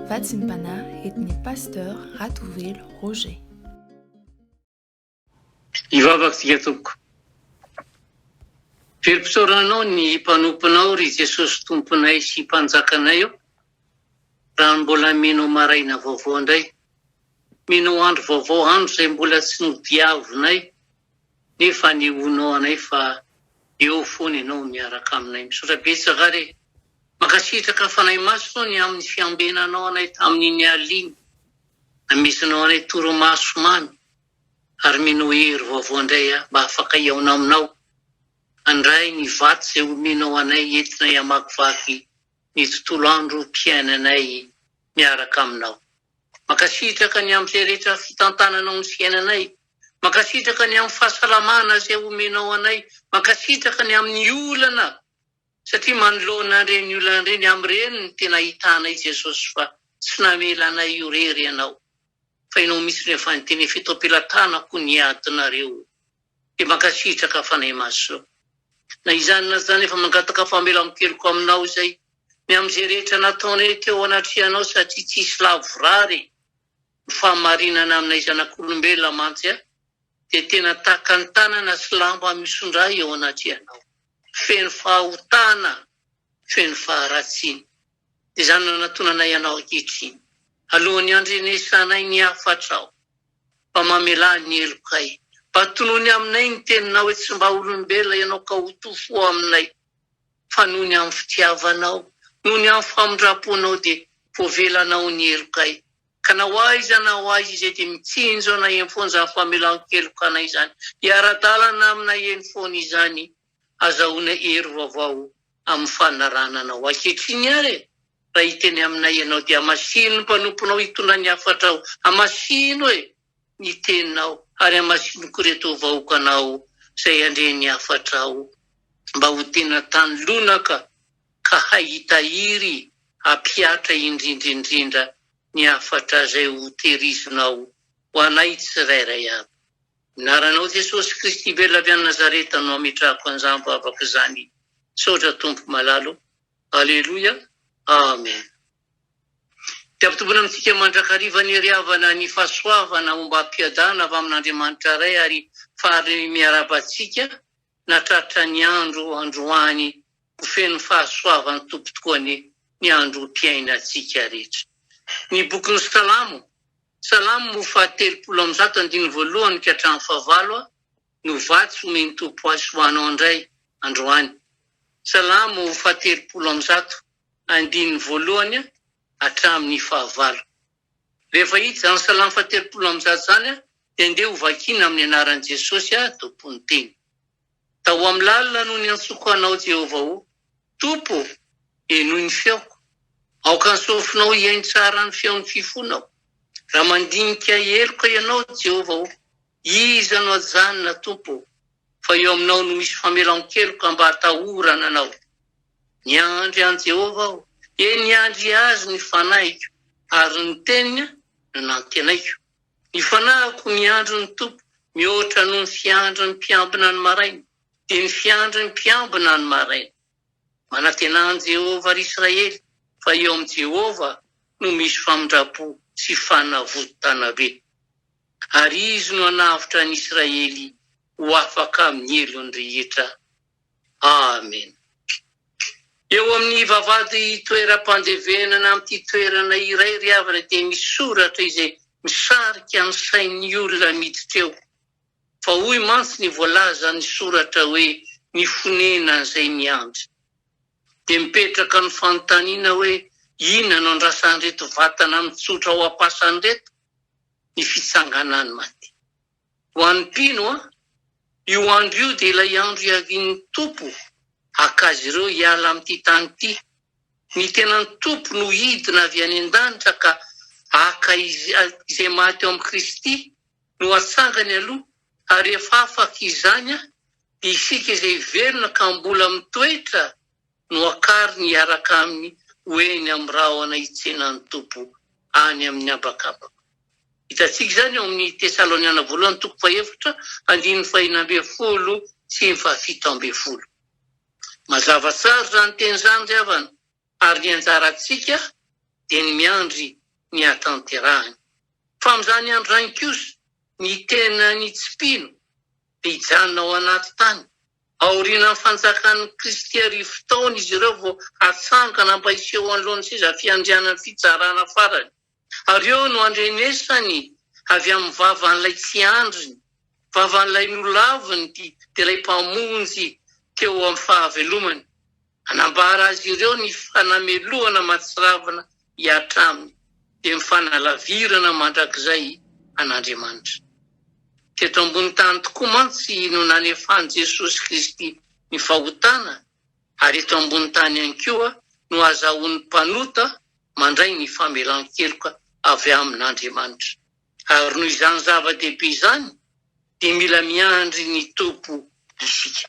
Vatsim-panahy entin'ny Pasteur Ratovelo Roger. Hivavaka isika tompoko. Velom-pisaorana anao ny mpanomponao ry Jesosy Tomponay sy Mpanjakanay ô, raha mbola mino maraina vaovao indray, mino andro vaovao, andro izay mbola tsy nodiavinay nefa anehoanao anay fa eo foana ianao miaraka aminay. Misaotra betsaka re. Mankasitraka Fanahy Masina ô ny amin'ny fiambenanao anay tamin'iny alina iny, namesinao anay torimaso mamy. ary mino hery vaovao indray aho mba afaka hihaona aminao, handray ny vatsy izay omenao anay entinay hamakivaky ny tontolo andro mpiainanay miaraka aminao. Mankasitraka ny amin'izay rehetra fitantananao ny fiainanay, mankasitraka ny amin'ny fahasalamana izay omenao anay, mankasitraka ny amin'ny olana Satria manoloana an'ireny olana ireny, amin'ireny no tena ahitanay Jesosy fa tsy namela anay ho irery Ianao, fa Ianao mihitsy no efa niteny, efa eto am-pelatanako ny adinareo. Dia mankasitraka Fanahy Masina. Na izany na izany efa mangataka famelan-keloka Aminao izay, ny amin'izay rehetra nataonay teo anatrehanao satria tsisy lavorary e! Ny fahamarinana aminay zanak'olombelona mantsy a! dia tena tahaka ny tanana sy lamba misondra eo anatrehanao. Feno fahotana, feno faharatsiana. Dia izany no anatonanay anao ankehitriny. Alohan'ny handrenesanay ny hafatrao, mba mamelà ny helokay. Mba tonony aminay ny teninao hoe tsy mba olombelona ianao ka ho to fo aminay. Fa noho ny amin'ny fitiavanao, noho ny amin'ny famindram-ponao dia voavelanao ny helokay. Ka na ho aiza na ho aiza izay dia mitsinjo anay eny foana izany famelan-keloka anay izany. Hiara-dalana aminay eny foana izany azahoana hery vaovao amin'ny fanarahana anao. Ankehitriny ary e, raha hiteny aminay ianao dia hamasino ny mpanomponao hitondra ny hafatrao. Hamasino e ny teninao ary hamasino koa ireto vahoakanao izay handre ny hafatrao mba ho tena tany lonaka ka hahita hery hampihatra indrindra indrindra ny hafatra izay ho tehirizinao ho anay tsirairay avy. Anaranao Jesosy Kristy velona avy any Nazareta no ametrahako an'izany vavaka izany. Misaotra Tompo malala o. Aleloia. Amen. Dia ampitombina amintsika mandrakariva ny ry havana ny fahasoavana ombam-piadanana avy amin'Andriamanitra Ray ary faly miarahaba antsika nahatratra ny andro androany Ho feno fahasoavan'ny Tompo tokoa anie ny androm-piainantsika rehetra. Ny bokin'ny Salamo, Salamo faha-130 andininy voalohany ka hatramin'ny fahavalo no vatsy omen'ny Tompo ahy sy ho anao indray androany. Salamo faha-130 andininy voalohany hatramin'ny fahavalo. Rehefa hita izany Salamo faha-130 izany dia ndeha ho vakiana amin'ny anaran'i Jesosy Tompon'ny Teny. Tao amin'ny lalina no niantsoako Anao, Jehovah ô. Tompo ô, henoy ny feoko. Aoka ny sofinao hihaino tsara ny feon'ny fifonako. Raha mandinika heloka Ianao, Jehovah ô, iza no hajanona, Tompo ô? Fa eo Aminao no misy famelan-keloka mba hatahorana Anao. Niandry an'i Jehovah aho, eny, niandry Azy ny fanahiko, ary ny teniny no nantenaiko. Ny fanahiko miandry ny Tompo mihoatra noho ny fiandry ny mpiambina ny maraina, dia ny fiandry ny mpiambina ny maraina. Manantenà an'i Jehovah, ry Israely, fa eo amin'i Jehovah no misy famindram-po sy fanavotana be. Ary Izy no hanavotra an'i Israely ho afaka amin'ny helony rehetra. Amena. Eo amin'ny vavahady toeram-pandevenana amin'ity toerana iray ry havana dia misy soratra izay misarika ny sain'ny olona miditra eo. Fa hoy mantsy ny voalazan'ny soratra hoe ny fonenan'izay miandry. Dia mipetraka ny fanontaniana hoe inona no andrasan'ireto vatana mitsotra ao am-pasana ireto? Ny fitsanganan'ny maty. Ho an'ny mpino, io andro io dia ilay andro hiavian'ny Tompo haka azy ireo hiala amin'ity tany ity. Ny tenan'ny Tompo no hidina avy any an-danitra ka haka izay maty ao amin'i Kristy no hatsangany aloha, ary rehefa afaka izany dia isika izay velona ka mbola mitoetra no hakariny hiaraka aminy ho eny amin'ny rahona hitsenan'ny Tompo any amin'ny habakabaka. Hitantsika izany ao amin'ny Tesaloniana voalohany toko fahefatra andininy fahenina ambin'ny folo sy ny fahafito ambin'ny folo. Mazava tsara izany teny izany ry havana, ary ny anjarantsika. dia ny miandry ny hahatanterahany. Fa amin'izany andro izany kosa, ny tenan'ny tsy mpino dia hijanona ao anaty tany. Aorianan'ny fanjakan'i Kristy arivotaona izy ireo vao hatsangana mba hiseho anoloan'ny seza fiandrianan'ny fitsarana farany. Ary eo no handrenesany avy amin'ny vavan'ilay tsy andriny, vavan'ilay nolaviny dia ilay Mpamonjy teo amin'ny fahavelomany. Hanambara azy ireo ny fanamelohana mahatsiravina hihatra aminy, dia ny fanalavirana mandrakizay an'Andriamanitra. Teto ambony tany tokoa mantsy no nanefan'i Jesosy Kristy ny fahotana, ary eto ambony tany ihany koa no azahoan'ny mpanota mandray ny famelan-keloka avy amin'Andriamanitra. Ary noho izany zava-dehibe izany dia mila miandry ny Tompo isika.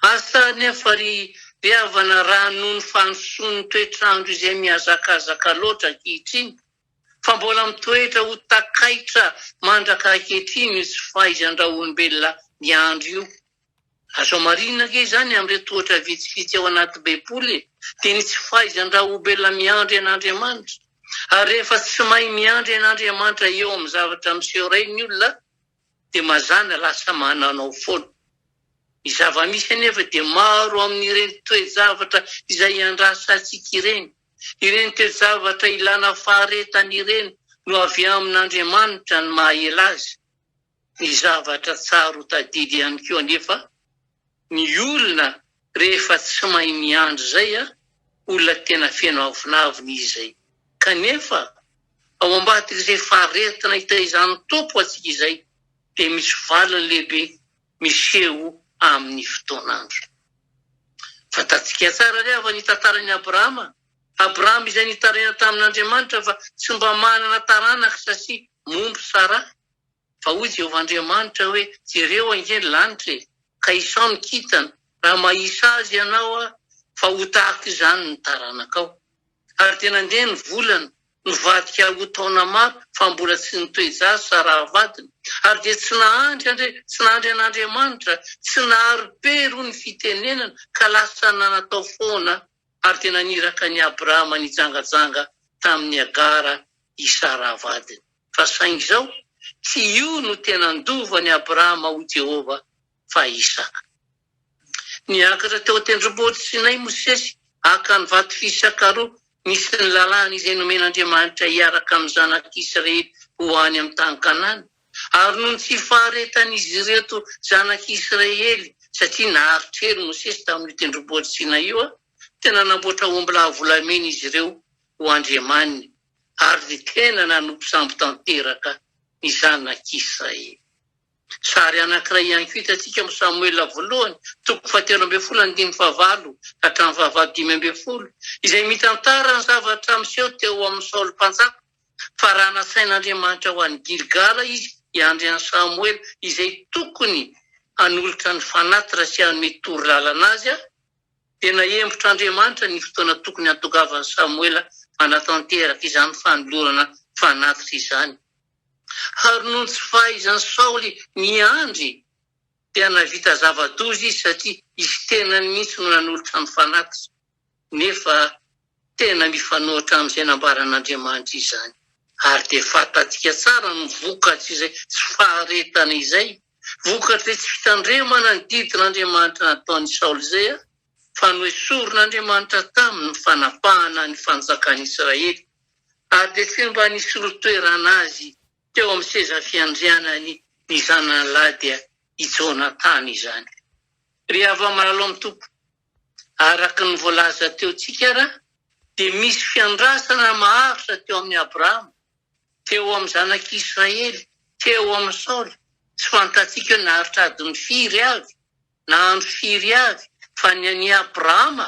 Asa anefa ry ry havana raha noho ny fandrosoan'ny toetr'andro izay mihazakazaka loatra ankehitriny fa mbola mitoetra ho takaitra mandraka ankehitriny io tsy fahaizan-draolombelona miandry io. Azo hamarinina ange izany amin'ireto ohatra vitsivitsy ao anaty Baiboly e, dia ny tsy fahaizan-draolombelona miandry an'Andriamanitra. Ary rehefa tsy mahay miandry an'Andriamanitra eo amin'ny zavatra miseho iray ny olona dia mazàna lasa mananao foana. Ny zava-misy anefa dia maro amin'ireny toe-javatra izay iandrasantsika ireny, ireny toe-javatra ilana faharetana ireny no avy amin'Andriamanitra ny maha ela azy. Ny zavatra tsara ho tadidy ihany koa anefa, ny olona rehefa tsy mahay miandry izay, olona tena feno avonavona izy izay. Kanefa ao ambadik'izay faharetana itaizan'ny Tompo antsika izay dia misy valiny lehibe miseho amin'ny fotoan'andro. Fantatsika tsara ry havana ny tantaran'i Abrahama. Abrahama izay nitaraina tamin'Andriamanitra fa tsy mba manana taranaka satria momba Saraha. Fa hoy Jehovah Andriamanitra hoe, Jereo ange ny lanitra e, ka isao ny kintana, raha mahisa azy ianao, fa ho tahaka izany ny taranakao. Ary dia nandeha ny volana, nivadika ho taona maro, fa mbola tsy nitoe-jaza Saraha vadiny. Ary dia tsy nahandry andre, tsy nahandry an'Andriamanitra, tsy nahari-pery hoy ny fitenenana, ka lasa nanatao foana, ary dia naniraka an'i Abrahama nijangajanga tamin'i Hagara i Saraha vadiny. Fa saingy izao, tsy io no tena handova an'i Abrahama ho Jehovah, fa Isaka. Niakatra teo an-tendrombohitr'i Sinay Mosesy haka ny vato fisaka roa nisy ny lalàna izay nomen'Andriamanitra hiaraka amin'ny zanak'Israely ho any amin'ny tany Kanana. Ary noho ny tsy faharetan'izy ireto zanak'Israely, satria naharitra ela Mosesy tamin'io tendrombohitr'i Sinay io, dia nanamboatra ombilahy volamena izy ireo ho andriamaniny, ary dia tena nanompo sampy tanteraka ny zanak'Israely. Sary anankiray ihany koa hitantsika amin'ny Samoela voalohany, toko fahatelo ambin'ny folo andininy fahavalo ka hatramin'ny fahavalo 15, izay mitantara ny zavatra miseho teo amin'i Saoly mpanjaka, fa raha nasain'Andriamanitra ho any Gilgala izy hiandry an'i Samoela izay tokony hanolotra ny fanatitra sy hanome torolalana azy, dia nahembotr'Andriamanitra ny fotoana tokony hahatongavan'i Samoela hanatanteraka izany fanolorana fanatitra izany. Ary noho ny tsy fahaizan'i Saoly niandry, dia nahavita zava-doza izy satria izy tenany mihitsy no nanolotra ny fanatitra, nefa tena mifanohitra amin'izay nambaran'Andriamanitra izany. Ary dia fantatsika tsara ny vokatr'izay tsy faharetana izay, vokatr'izay tsy fitandremana ny didin'Andriamanitra nataon'i Saoly izay, fa noesorin'Andriamanitra taminy ny fanapahana ny fanjakan'Israely, ary dia tsy mba nisolo toerana azy teo amin'ny seza fiandrianany ny zanany lahy dia i Jonatana izany. Ry hava-malala ao amin'ny Tompo, araka ny voalaza teo tsika ara dia misy fiandrasana maharitra teo amin'i Abrahama, teo amin'ny zanak'Israely, teo amin'i Saoly, tsy fantatsika hoe naharitra adiny firy avy na andro firy avy fa ny an'i Abrahama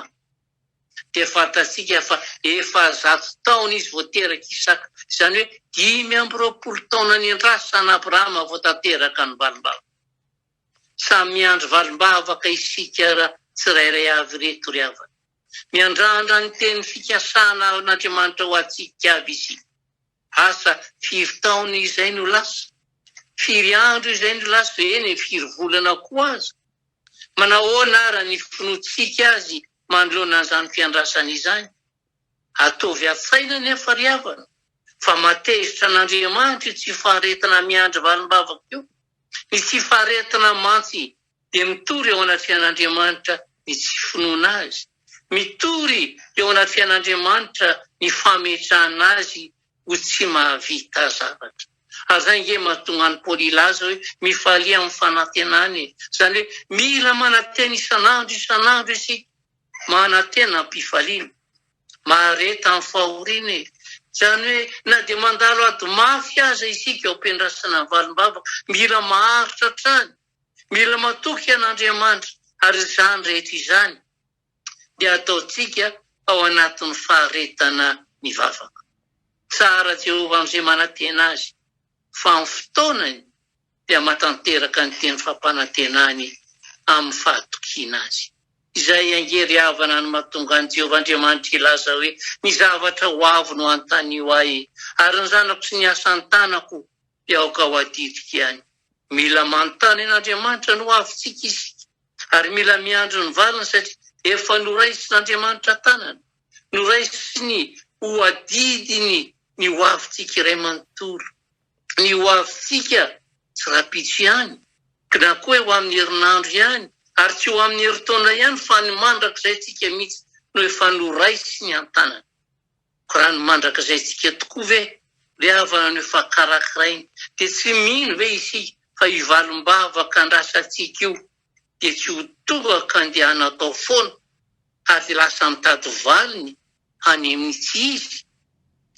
dia fantatsika fa efa 100 taona izy vao teraka Isaka, izany hoe 25 taona niandrasana Abrahama vao tanteraka ny valim-bavaka. Samy miandry valim-bavaka isika raha tsirairay avy ireto ry havana. Miandrandra ny teny fikasana an'Andriamanitra ho antsika avy isika. Asa firy taona izay no lasa? Firy andro izay no lasa? Eny e, firy volana koa aza? Manahoana ara ny finoantsika azy manoloana an'izany fiandrasana izany? Ataovy an-tsaina anefa ry havana fa mahatezitra an'Andriamanitra io tsy faharetana miandry valim-bavaka io. Ny tsy faharetana mantsy dia mitory eo anatrehan'Andriamanitra ny tsy finoana Azy. Mitory eo anatrehan'Andriamanitra ny fametrahana Azy ho tsy mahavita zavatra. Ary izay ange mahatonga an'i Paoly hilaza hoe mifalia amin'ny fanantenana e! Izany hoe mila manantena isan'andro isan'andro isika. Manantena am-pifaliana. Mahareta amin'ny fahoriana e! Izany hoe na dia mandalo ady mafy aza isika eo am-piandrasana ny valim-bavaka, mila maharitra hatrany. Mila matoky an'Andriamanitra ary izany rehetra izany dia ataontsika ao anatin'ny faharetana mivavaka. Tsara Jehovah amin'izay manantena azy, fa amin'ny fotoanany dia mahatanteraka ny teny fampanantenany amin'ny fahatokiana azy. Izay ange ry havana no mahatonga an'i Jehovah Andriamanitra hilaza hoe, Ny zavatra ho avy no anontanio ahy, ary ny zanako sy ny asan-tanako dia aoka ho adidiko ihany. Mila manontany an'Andriamanitra ny hoavintsika isika, ary mila miandry ny valiny satria efa noraisin'Andriamanitra an-tanana, noraisiny ho adidiny ny hoavintsika iray manontolo. Ny hoavintsika tsy rahampitso ihany, na koa hoe ho amin'ny herinandro ihany, ary tsy ho amin'ny herintaona ihany fa ny mandrakizaintsika mihitsy no efa noraisiny an-tanana. Ko raha ny mandrakizaintsika tokoa ve ry havana no efa karakarainy dia tsy mino ve isika fa io valim-bavaka andrasantsika io dia tsy ho tonga ka andeha hanatao foana ary dia lasa mitady valiny any amin'ny tsy izy?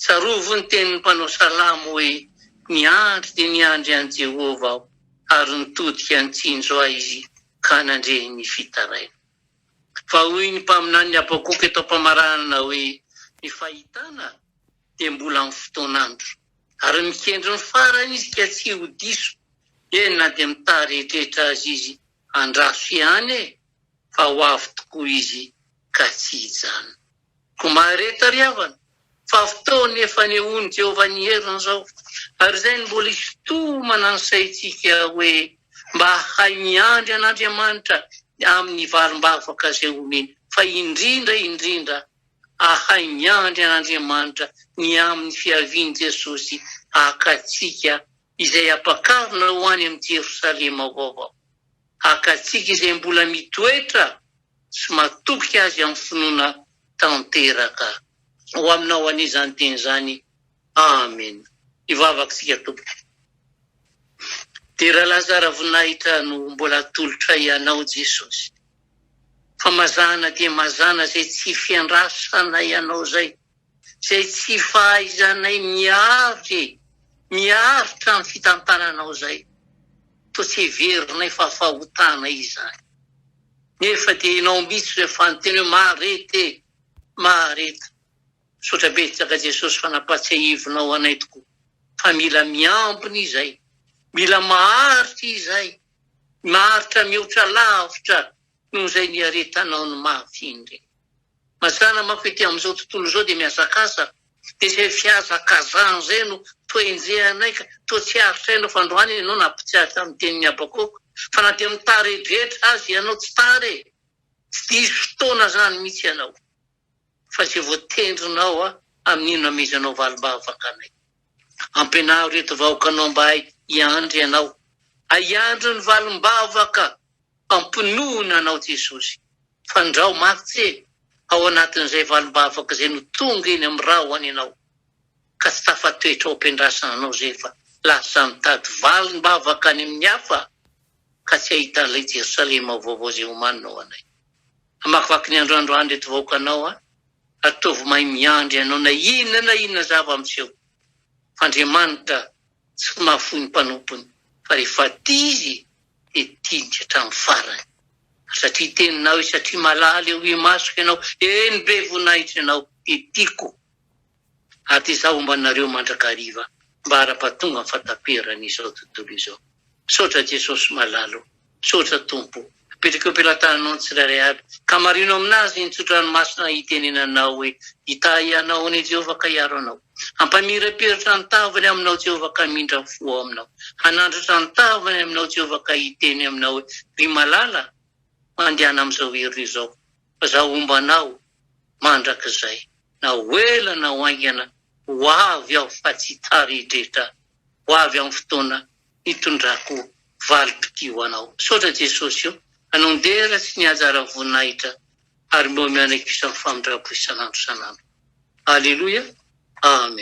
Tsarovy ny tenin'ny mpanao salamo hoe, Niandry dia niandry an'i Jehovah aho, ary nitodika nitsinjo ahy izy ka nandre ny fitarainako. Fa hoy ny mpaminanin'i Habakoka eto am-pamaranana hoe, Ny fahitana dia mbola amin'ny fotoan'andro, ary mikendry ny farany izy ka tsy ho diso, eny na dia mitaredretra aza izy, andraso ihany e, fa ho avy tokoa izy ka tsy hijanona. Koa mahareta ry havana, fa fotoana efa anehoan'i Jehovah ny heriny izao, ary izay no mbola isintomana ny saintsika hoe mba hahay miandry an'Andriamanitra amin'ny valim-bavaka izay omeny, fa indrindra indrindra hahay miandry an'Andriamanitra ny amin'ny fiavian'i Jesosy haka antsika izay hampakarina ho any amin'i Jerosalema vaovao, haka antsika izay mbola mitoetra sy matoky Azy amin'ny finoana tanteraka. Ho aminao anie izany teny izany. Amena. Hivavaka isika tompoko. Dera laza ara voninahitra no mbola atolotray anao Jesosy. Fa mazàna dia mazàna izay tsy fiandrasanay anao izay. Izay tsy fahaizanay miaritra e. Miaritra ny fitantananao izay. Toa tsy heverinay fa fahotana izany. Nefa dia ianao mihitsy no efa niteny hoe mahareta e! Mahareta. Misaotra betsaka Jesosy fa nampatsiahivinao anay tokoa fa mila miambina izay, mila maharitra izay, maharitra mihoatra lavitra noho izay niaretanao ny mafy indrindra. Mazàna manko ety amin'izao tontolo izao dia mihazakazaka, dia izay fihazakazahana izay no toa enjehanay ka toa tsy aritra ianao fa androany ianao nampitsiahy tamin'ny tenin'i Habakoka fa na dia mitaredretra aza ianao tsy tara e! tsy diso fotoana izany mihitsy ianao fa izay voatendrinao amin'io no amezanao valim-bavaka anay. Ampianaro ireto vahoakanao mba hiandry anao, hiandry ny valim-bavaka Ampinoana anao Jesosy fandrao mafy e ao anatin'izay valim-bavaka izay no tonga eny amin'ny rahona ianao ka tsy tafatoetra ao am-piandrasana anao izay fa lasa mitady valim-bavaka any amin'ny hafa ka tsy hahita an'ilay Jerosalema vaovao izay omaninao anay. Hamakivaky ny andro androany ireto vahoakanao a! Ataovy mahay miandry anao na inona na inona zava-miseho fa Andriamanitra tsy mahafoy ny mpanompony fa rehefa tia izy dia tiany hatramin'ny farany. Ary satria teninao izy, satria malala eo imasoko ianao, eny be voninahitra ianao, dia tiako. Ary dia izaho homba anareo mandrakariva, mba hara-pahatonga ny fahataperan'izao tontolo izao. Misaotra Jesosy malala o. Misaotra Tompo. Apetrako eo am-pelatananao ny tsirairay avy, ka marino aminazy ny tso-dranomasina hitenenanao hoe, Hitahy anao anie Jehovah ka hiaro anao. Hampamirapiratra ny tavany aminao Jehovah ka hamindra fo aminao. Hanandratra ny tavany aminao Jehovah ka hiteny aminao hoe, Ry malala, mandehana amin'izao heriny izao, fa Izaho homba anao mandrakizay. Na ho ela na ho haingana, ho avy aho fa tsy hitaredretra. Ho avy amin'ny fotoana hitondrako valim-pitia ho anao. Misaotra Jesosy o! Anao ny dera sy ny haja ary ny voninahitra ary mba omeo anay kosa ny famindram-po isan'andro isan'andro. Aleloia! Amen.